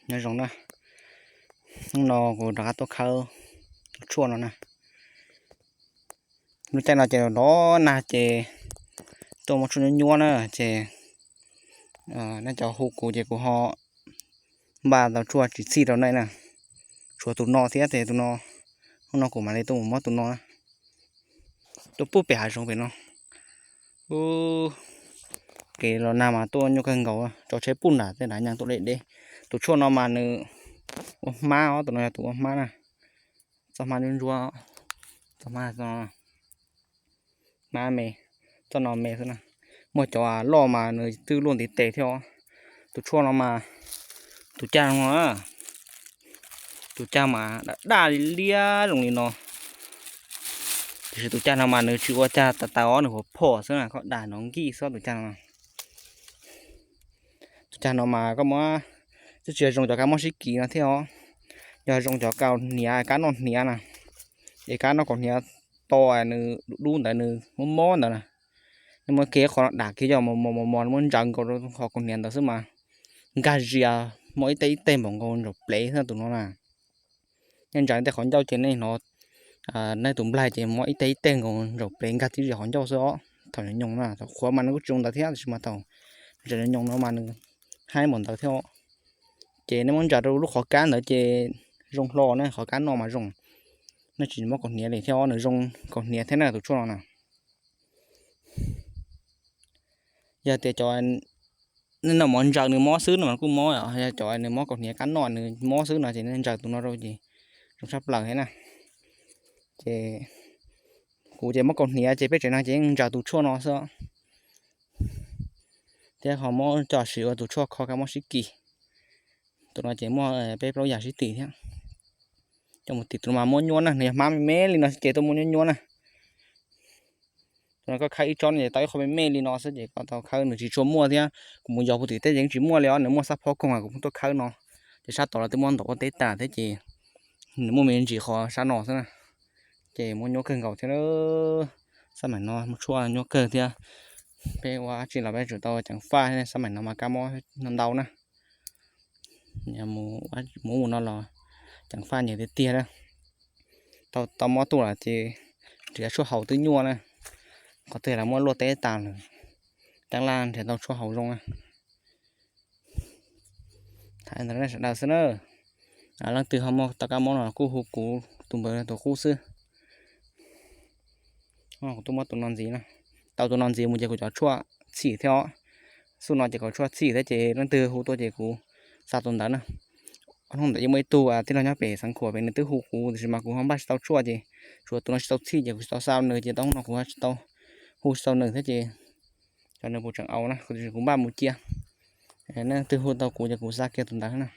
Nyob zoo na, hnub no kuv rov qab tuaj khawb tus tshuaj no na. Lub caij no ces nrov nag ces tuaj muab tshuaj nyuab nyuab na ces nej cov hu kuv ces kuv ho npaj tau tshuaj tsis txhij rau nej na. Tshuav tus no thiab ces tus no, hnub no kuv mam li tuaj mus muab tus no na. Tuaj pub pem hav zoov pem no. Kev los nag mas tuaj nyuaj kawg nkaus, tso tsheb pub nram tej nrad nyees tuaj deb deb. Tus tshuaj no mas nws ua hmab os, tus no yog tus ua hmab na. Txoj hmab ntsuab ntsuab, txoj hmab, hmab me, txoj no me xwb na. Muaj cov loj mas nws twb luaj ntiv tes thiab os. Tus tshuaj no mas, tus cag no, tus cag mas daj daj liab zoo li no, tiam sis tus cag no mas nws tsis ua cag tas tas os, nws huv phom xwb na, koj dag nov nkij xwb tus cag no. Tus cag no mas koj muab, twb tsis yog zoo cov kab mob sib kis no thiab os, yog zoo cov kaus hniav, kab noj hniav na, es kab noj kaus hniav to, nws dub dub ntawd, nws mob mob ntawd na. Nej muab kiag qhov no dam kiag coj mos mos mos mos, muab ntsaws nkaus rau qhov kaus hniav ntawd xwb mas nkag zias, muaj ib teg ib teg npaum nkaus ntsaum plev xwb tus no na. Nej ntsaws tej qhov ncauj ces nej hnov, nej tus nplaig ces muaj ib teg ib teg nkaus ntsaum plev nkag tib zias qhov ncauj xwb os. Thaum nyoos nyoos na, thaum qhuav mas nws kuj tsis zoo ntawd thiab, tiam sis mas thaum ntsaws nyoos nyoos no mas nws haib npaum ntawd thiab. Ces nej muab ntsaws rau lub qhov kab ntawd ces zoo hlo na, qhov kab noj mas zoo. Nej tsis muab kaus hniav li thiab, nws zoo kaus hniav thiab na tus tshuaj no na. Yog tias cov nej noj mov ntsaws nws mob xwb no mas kuj mob, yog cov nws mob kaus hniav kab noj nws mob xwb no ces nej ntsaws tus no rau ces zoo tshaj plaws thiab na. Ces kuv ces mob kaus hniav ces peb tsev neeg ces yeej ntsaws tus tshuaj no xwb, thiab ho muab coj siv ua tus tshuaj kho kab mob sib kis. Tus no ces muaj peb plaub yam sib tim thiab. Coj mus tim tus no mas muab nyuab na, nws yog hmab me me li no ces tuaj muab nyuab nyuab na. Tus no koj khawb ib tsob no ces tau ib qho me me li no xwb ces koj tau khawb, nws tsis tshua muaj thiab. Kuv mus yos puag tim teb ces yeej tsis muaj li os, nws muaj xab phob koog mas kuv pheej tuaj khawb no. Ces sab tod los twb muab ntov ua teb tas thiab ces nws muaj me ntsis qhov sab no xwb na. Ces muab nyuab kawg nkaus thiab. Xab maim no muaj tshuaj nyuab kawg thiab. Peb ua dab tsi los peb tsum tau ceev faj, xab maim no mas kab mob ntau na. Mus mus no los ceev faj nyias tiag tiag na. Tau tau mob tuaj lawm ces nrhiav tshuaj haus twb nyuaj na. Qhov twg los muab luaj teb tas lawm, tab laj nrhiav tau tshuaj haus zoo na. Tham ntawd rau nej sawv daws xwb na. Leej twg ho muaj tau kab mob no kuj hu kuv tus npawb tus qub xwb. Kuv tuaj muab tus no ntxiv na. Tau tus no ntxiv mus ces kuv cov tshuaj txhim thiab os. Xub no ces kuv tshuaj txhim thiab ces leej twg hu tuaj ces kuv xa tus ntawd na. Ob hnub ntawd yeej muaj ib tug tij laug nyob pem Xeev Khuam pem nws twb hu kuv tiam sis mas kuv ho npaj tsis tau tshuaj ces tsuas tus no tsis tau txhim ces kuv tsis tau xa rau nws ces tau hnub no kuv tsis tau hu tsis tau nws thiab ces cov nws puas tseem au na, kuv npaj mus cia. Nej leej twg hu tau kuv ces kuv xa kiag tus ntawd na.